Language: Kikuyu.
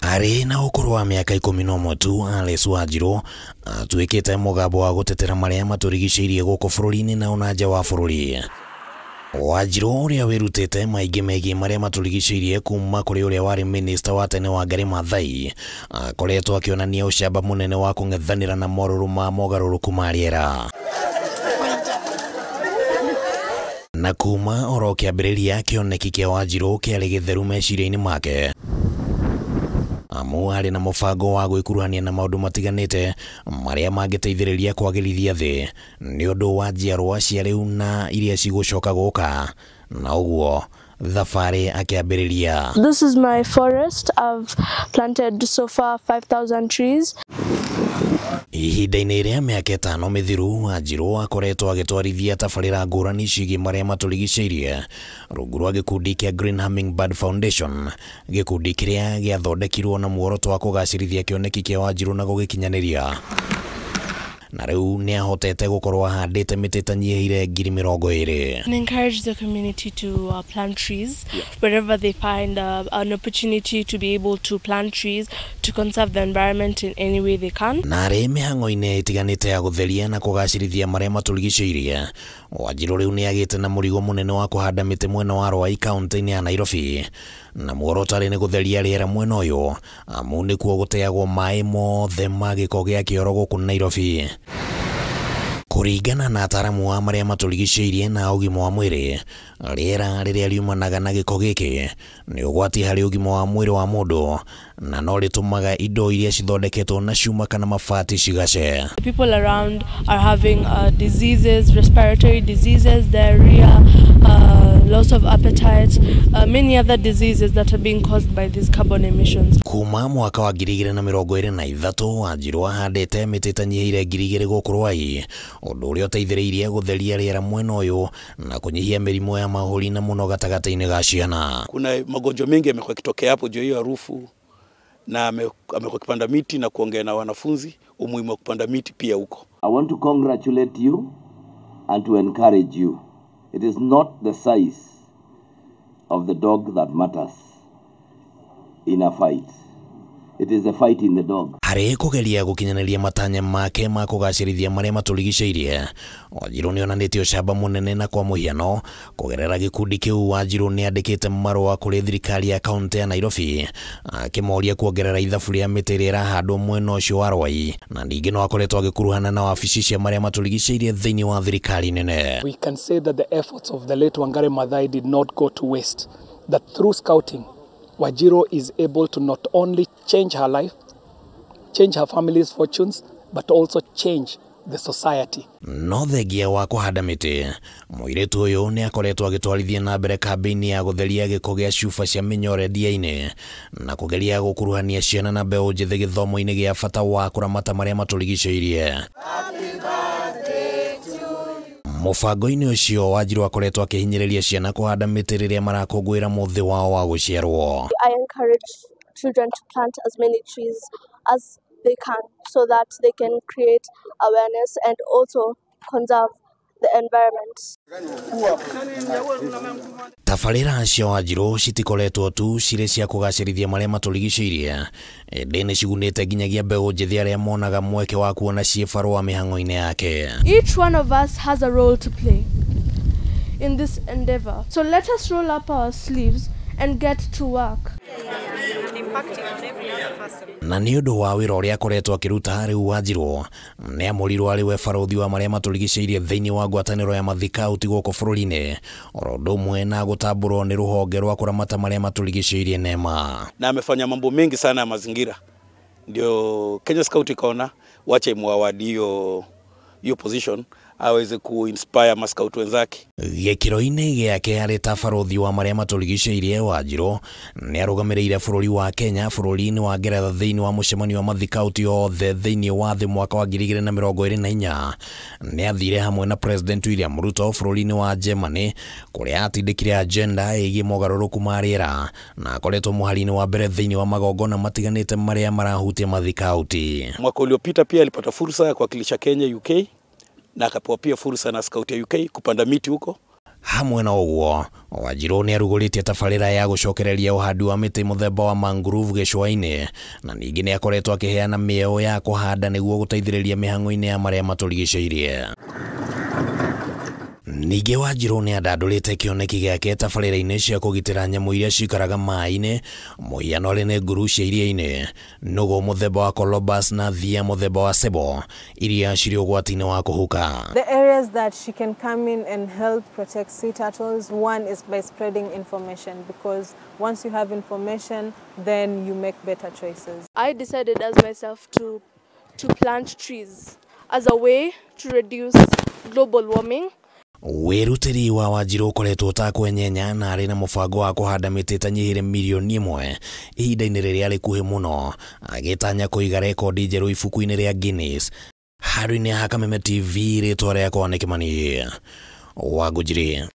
Arĩ na ũkũrũ wa mĩaka 11 tu, Alice Wanjiru atuĩkĩte mũgambo wa gũtetera marĩa matũrigicĩirie gũkũ bũrũri-inĩ na ona nja wa bũrũri. Wanjiru ũrĩa wĩrutĩte maingĩ megiĩ marĩa matũrigicĩirie kuma kũrĩ ũrĩa warĩ minista wa tene Wangari Maathai akoretwo akĩonania ũcamba mũnene wa kũng'ethanĩra na morũrũ ma mogarũrũku ma rĩera. Na kuma oro kĩambĩrĩria kĩoneki kĩa Wanjiru kĩarĩ gĩtheru meciria-inĩ make, amu arĩ na mũbango wa gwĩkuruhania na maũndũ matiganĩte marĩa mangĩteithĩrĩria kwagĩrithia thĩ nĩ ũndũ wa njiarwa cia rĩu na iria cigũcoka gũka, na ũguo thabarĩ akĩambĩrĩria. This is my forest. I've planted so far 5,000 trees. Ihinda-inĩ rĩa mĩaka 5 mĩthiru, Wanjiru akoretwo agĩtwarithia tabarĩra ngũrani ciĩgiĩ marĩa matũrigicĩirie rungu rwa gĩkundi kĩa Green Hummingbird Foundation, gĩkundi kĩrĩa gĩathondekirwo na muoroto wa kũgacĩrithia kĩoneki kĩa Wanjiru na gũgĩkinyanĩria. Na rĩu nĩ ahotete gũkorwo ahandĩte mĩtĩ ĩtanyihĩire 20,000. And encourage the community to plant trees wherever they find an opportunity to be able to plant trees to conserve the environment in any way they can. Na arĩ mĩhang'o-inĩ ĩtiganĩte ya gũtheria na kũgacĩrithia marĩa matũrigicĩirie, Wanjiru rĩu nĩ agĩte na mũrigo mũnene wa kũhanda mĩtĩ mwena wa Ruai kaunti-inĩ ya Nairobi, na muoroto arĩ nĩ gũtheria rĩera mwena ũyũ, amu nĩkuo gũteagwo maĩ mothe ma gĩko gĩa kĩoro gũkũ Nairobi. Kũringana na ataramu a marĩa matũrigicĩirie na ũgima wa mwĩrĩ, rĩera rĩrĩa riumanaga na gĩko gĩkĩ nĩ ũgwati harĩ ũgima wa mwĩrĩ wa mũndũ, na no rĩtũmaga indo iria cithondeketwo na cuma kana mabati cigace. People around are having diseases, respiratory diseases, diarrhea, loss of appetite, many other diseases that are being caused by these carbon emissions. Kuma mwaka wa 2023, Wanjiru ahandĩte mĩtĩ ĩtanyihĩire 2,000 gũkũ Ruai, ũndũ ũrĩa ũteithĩrĩirie gũtheria rĩera mwena ũyũ na kũnyihia mĩrimũ ya mahũri na mũno gatagatĩ-inĩ ga ciana. Kuna magonjwa mengi yamekuwa yakitokea hapo juu hiyo harufu, na amekuwa akipanda miti na kuongea na wanafunzi umuhimu wa kupanda miti pia huko. I want to congratulate you and to encourage you. It is not the size of the dog that matters in a fight. It is the fight in the dog. Harĩ kũgeria gũkinyanĩria matanya make ma kũgacĩrithia marĩa matũrigicĩirie, Wanjiru nĩ onanĩtie ũcamba mũnene na kwa mũhiano kũgerera gĩkundi kĩu Wanjiru nĩ andĩkĩte marũa kũrĩ thirikari ya kaunti ya Nairobi akĩmoria kuongerera ithabu rĩa mĩtĩ ĩrĩa ĩrahandwo mwena ũcio wa Ruai, na ningĩ no akoretwo agĩkuruhana na wabici cia marĩa matũrigicĩirie thĩinĩ wa thirikari nene. We can say that the efforts of the late Wangari Maathai did not go to waste, that through scouting, Wanjiru is able to not only change her life, change her family's fortunes, but also change the society. No thengia wa kũhanda mĩtĩ, mũirĩtu ũyũ nĩ akoretwo agĩtwarithia na mbere kambĩini ya gũtheria gĩko gĩa cuba cia mĩnyore ndia-inĩ na kũgeria gũkuruhania ciana na mbeũ njĩthĩ gĩthomo-inĩ gĩa bata wa kũramata marĩa matũrigicĩirie. Mũbango-inĩ ũcio Wanjiru akoretwo akĩhinyĩrĩria ciana kũhanda mĩtĩ rĩrĩa marakũngũĩra mũthĩ wao wa gũciarwo. I encourage children to plant as many trees as they can so that they can create awareness and also conserve the environment. Tabarĩra cia Wanjiru citikoretwo tu cirĩ cia kũgacĩrithia marĩa matũrigicĩirie, ĩndĩ nĩ cigunĩte nginyagia mbeũ njĩthĩ arĩa monaga mweke wa kuona ciĩbarũa mĩhang'o-inĩ yake. Each one of us has a role to play in this endeavor. So let us roll up our sleeves and get to work. Na nĩ ũndũ wa wĩra ũrĩa akoretwo akĩruta rĩu Wanjiru nĩ amũrirwo arĩ we barũthi wa marĩa matũrigicĩirie thĩinĩ wa ngwatanĩro ya mathikauti gũkũ bũrũri-inĩ, oro ũndũ ũmwe na gũtambũrwo nĩ rũhonge rwa kũramata marĩa matũrigicĩirie NEMA. Na amefanya mambo mengi sana ya mazingira, ndio Kenya Scout ikaona wache muawadi hiyo position aweze kuinspire mascout wenzake. Gĩkĩro-inĩ gĩake arĩ ta barũthi wa marĩa matũrigicĩirie, Wanjiru nĩ arũgamĩrĩire bũrũri wa Kenya bũrũri-inĩ wa Ngeretha thĩinĩ wa mũcemanio wa mathikauti othe thĩinĩ wa thĩ mwaka wa 2024. Nĩ athire hamwe na President William Ruto bũrũri-inĩ wa Germany kũrĩa atindĩkire agenda ĩgiĩ mogarũrũku ma rĩera na akoretwo mũhari-inĩ wa mbere thĩinĩ wa magongona matiganĩte marĩa marahutia mathikauti. Mwaka uliopita pia alipata fursa ya kuwakilisha Kenya UK, na akapewa pia fursa na scout ya UK kupanda miti huko. Hamwe na ũguo, Wanjiru nĩ arugũrĩtie tabarĩra ya gũcokereria ũhandi wa mĩtĩ mũthemba wa mangrove gĩcũa-inĩ, na ningĩ nĩ akoretwo akĩheana mĩeũ ya kũhanda nĩguo gũteithĩrĩria mĩhang'o-inĩ ya marĩa matũrigicĩirie. Ningĩ Wanjiru nĩ andandũrĩte kĩoneki gĩake tabarĩra-inĩ cia kũgitĩra nyamũ iria cikaraga maĩ-inĩ, mũhiano arĩ nĩ nguru cia iria-inĩ, nũgũ mũthemba wa colobus na thia mũthemba wa sebo iria cirĩ ũgwati-inĩ wa kũhuka. The areas that she can come in and help protect sea turtles, one is by spreading information, because once you have information, then you make better choices. I decided as myself to plant trees as a way to reduce global warming. Wĩrutĩri wa Wanjiru ũkoretwo ũtakwenyenya na arĩ na mũbango wa kũhanda mĩtĩ ĩtanyihĩire mirioni 1 ihinda-inĩ rĩrĩa rĩkuhĩ mũno, agĩtanya kũiga rekondi njerũ ibuku-inĩ rĩa Guinness. Handũ-inĩ ha Kameme TV, rĩtwa rĩakwa nĩ Kĩmani Wangũnjiri.